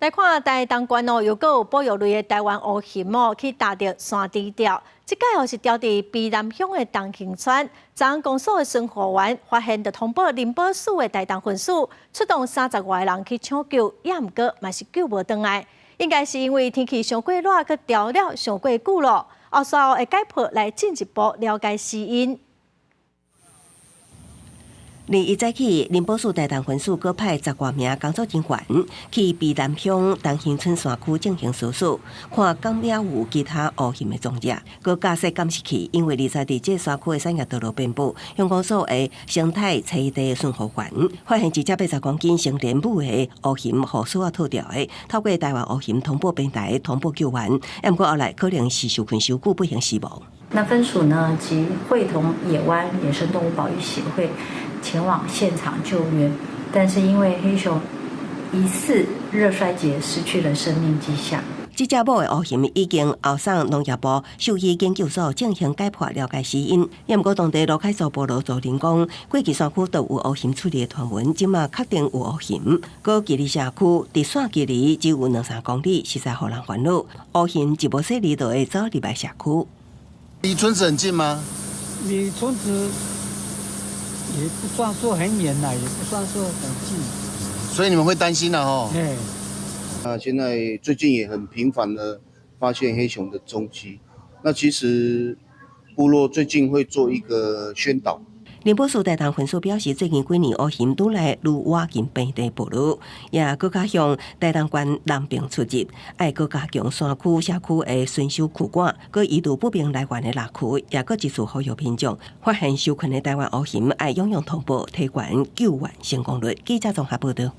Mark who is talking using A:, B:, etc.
A: 來看台東縣哦，又閣有保育類的台灣烏熊哦，去踏著山豬吊。這擺哦是牢佇卑南鄉的東興村，昨公所的巡護員發現，就通報林保署的台東分署，出動30外人去搶救，也毋過嘛是救無轉來。應該是因為天氣傷過熱，閣牢了傷過久咯。後續會解剖來進一步了解死因。
B: 21早起，林保署台東分署閣派10外名工作人員去卑南鄉東興村山區進行搜索，看敢猶有其他烏熊的蹤跡。閣架設監視器，因為20佇這山區的產業道路遍佈，鄉公所的生態棲地巡護員發現一隻80公斤成年母的烏熊，予索仔套牢的，透過台灣烏熊通報平台通報救援，毋過後來可能是受困傷久，不幸死亡。
C: 那分署呢，即會同野灣野生動物保育協會前往現場救援，但是因為黑熊疑似熱衰竭，失去了生命跡象。
B: 這隻母的烏熊已經後送農業部獸醫研究所進行解剖了解死因。也毋過當地羅開蘇部落族人講，過去山區都有烏熊出入的傳聞，這馬確定有烏熊。閣距離社區直線距離只有兩三公里，實在予人煩惱。烏熊一無細膩就會走入來社區。
D: 離村子很近嗎？
E: 離村子也不算說很遠啦，也不算說很近。
D: 所以你們會擔心啦，吼。
E: 對。
D: 啊，現在最近也很頻繁的發現黑熊的蹤跡。那其實部落最近會做一個宣導。
B: 林保署台東分署表示，最近幾年烏熊愈來愈倚近平地部落，也閣較向台東縣南邊出入，愛閣加強山區社區的巡守區管，閣移除不明來源的獵區，也閣一次呼籲民眾發現受困的台灣烏熊，愛踴躍通報，提懸救援成功率。記者綜合報道。